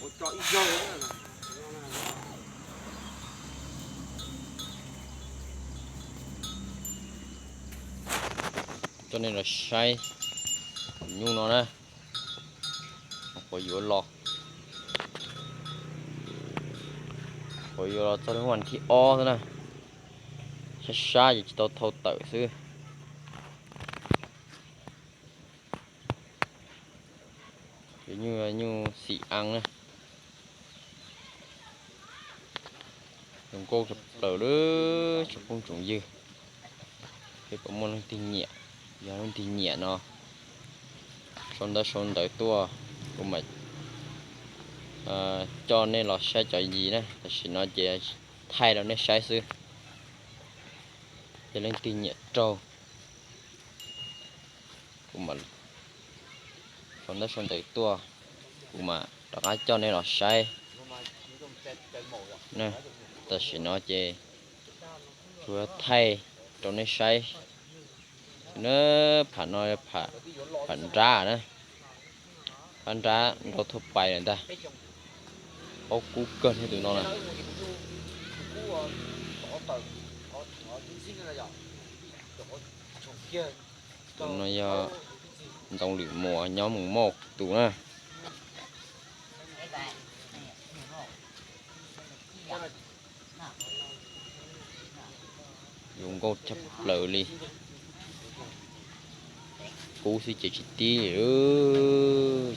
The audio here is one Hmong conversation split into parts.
Coj nej los saib nyuj no na, qhuav yuav los, qhuav yuav los txog lub vas thib ob xwb na, sab sab ces tsis tau thau tawm xwb. Cov nyuj, nyuj xim eev na. Zoo nkauj tshaj plaws li tsoom phooj tsoom ywg. Peb puas muaj leej twg nyiam? Yog leej twg nyiam no sau ntaub sau ntawv tuaj, kuv mam coj nej los saib cov yis na. Tam sim no ces thaij rau nej saib xwb. Yog leej twg nyiam raug, kuv mam sau ntaub sau ntawv tuaj, kuv mam rov qab coj nej los saib. Tam sim no ces tsuas thaij rau nej saib. Na, pham no, pham nrab na, phab nrab nrau thuaj pais lawm ntag. Aub kub kawg thiab tus no na. Tus no yog ntoo lwm muas nyob mus moj tus na. Zoo nkauj tshaj plaws li. Kub xwb ces tsis tib li,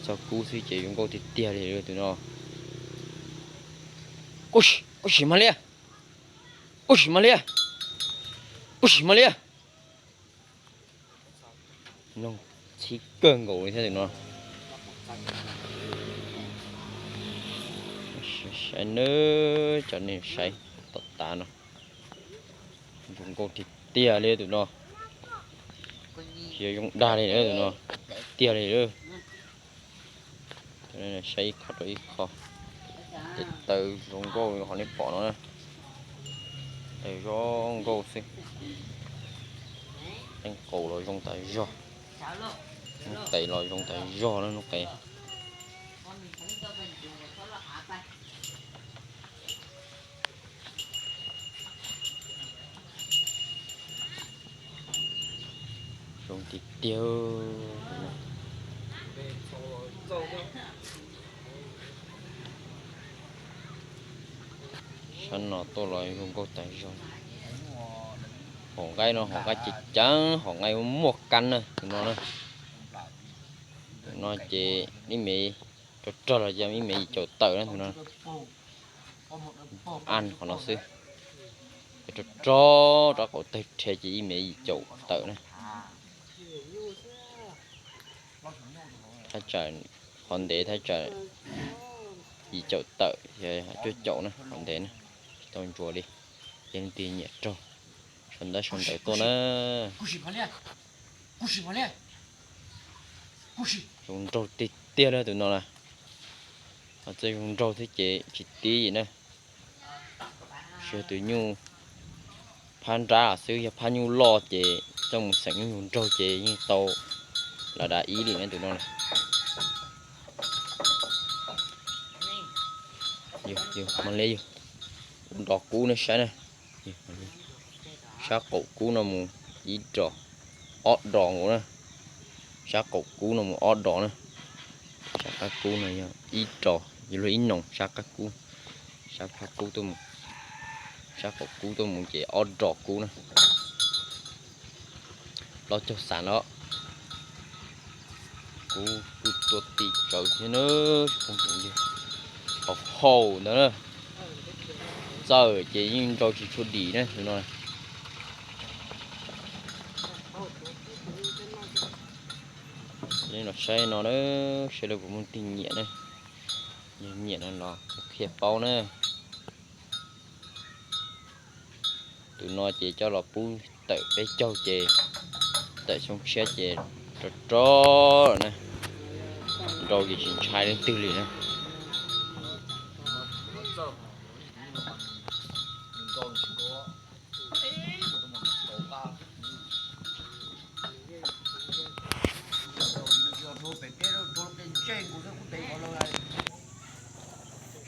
txog kub xwb ces zoo nkauj tiag tiag li tus no. Kub sim mas liab, kub sim mas liab, kub sim mas liab. Mloog txhib kawg nkaus li thiab tus no. Saib nawb, cov nej saib tom tav no, zoo nkauj tiag tiag li tus no. Tsis yog zoo dag li na tus no, tiag li lawm. Saib ib qho rau ib qho. Tes taw zoo nkauj li qhov nej pom no na. Tes zoo nkauj xwb. Qeej qaus los zoo tas zog. Noob qes los zoo tas zog na noob qes. Zoo tiag tiag. Sab no tuaj los zoo nkauj tas zog. Hom nqaij no hom nqaij ceev ceev, hom nqaij muaj kab na tus no na. Tus no ces ib mev rog rog los yog ib mev yim caum tawm na tus no. Aj qhov no xwb. Rog rog rau qaum tawg rhe ces ib mev yim caum tawm na. Thaj tsam qhov ntev thaj tsam yim caum tawm, cuaj caum na qhov ntev na. Tsis tau ntsuas li. Yog leej twg nyiam raug, sau ntaub sau ntawv tuaj na. Zoo nraug tiag tiag li tus no na. Ho txawj zoo nraug thiab ces tsis tib na. Tsis yog tus nyuj phab nrab xwb, yog phab nyuj loj ces coj mus xeem nyuj zoo nraug ces yeej tau lawm dav ib li na tus no na. Yog, yog, mas li yog, kuv nrov kub nej saib na. Sab qaum kub no mus ib ros, ob ros nkaus na. Sab qaum kub no mus ob ros na. Sab qab kub no yog ib ros, yuav luag ib noos sab qab kub. Sab phab kub tuaj mus, sab qaum kub tuaj mus ces ob ros kub na. Plaub caug xav los, kub kuj tuaj ti tsawv thiab na. Tsis phooj ywg, hauv hauv ntawd na. Txawm ces yeej nrau tsis tshua dim na tus no. Los saib no na, saib lawv puas muaj leej twg nyiam na. Yog nyiam no los qhia paub na. Tus no ces coj los pub tawm peb caug ces tawm xyoo tshiab ces rog rog lawm na. Nrau ces tsis ntshai leej twg li na.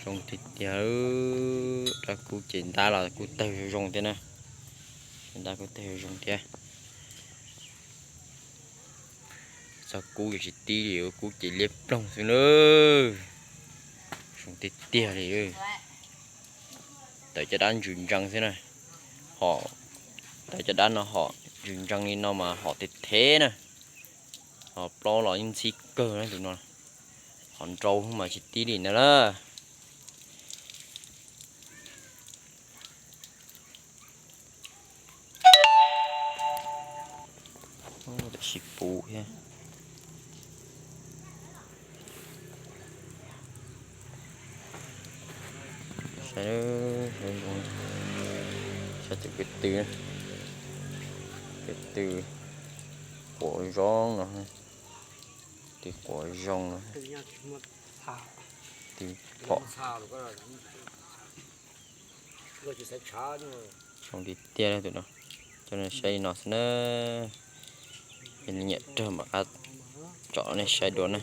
Zoo tiag tiag, dab kub ces ntab los kub tawg zoo zoo thiab na. Ntab kub tawg zoo zoo thiab. Txog kub ces tsis tib li, kub ces liab ploog xwb na. Zoo tiag tiag li. Tawm caj dab ntsws ntsees xwb na. Hom, tawm caj dab no hom ntsws ntsees li no mas hom tes thev na. Hom plaub los yeej ntxhib kawg na tus no. Hom nrau mas tsis tib li na lawm. Tam sis puv thiab. Saib, saib tus kwv tw, kwv tw quav zoo no, tw quav zoo no, tw phom. Zoo tiag tiag tus no. Coj nej saib li no xwb na. Nyiam raug mam qab tsom nej saib dua na.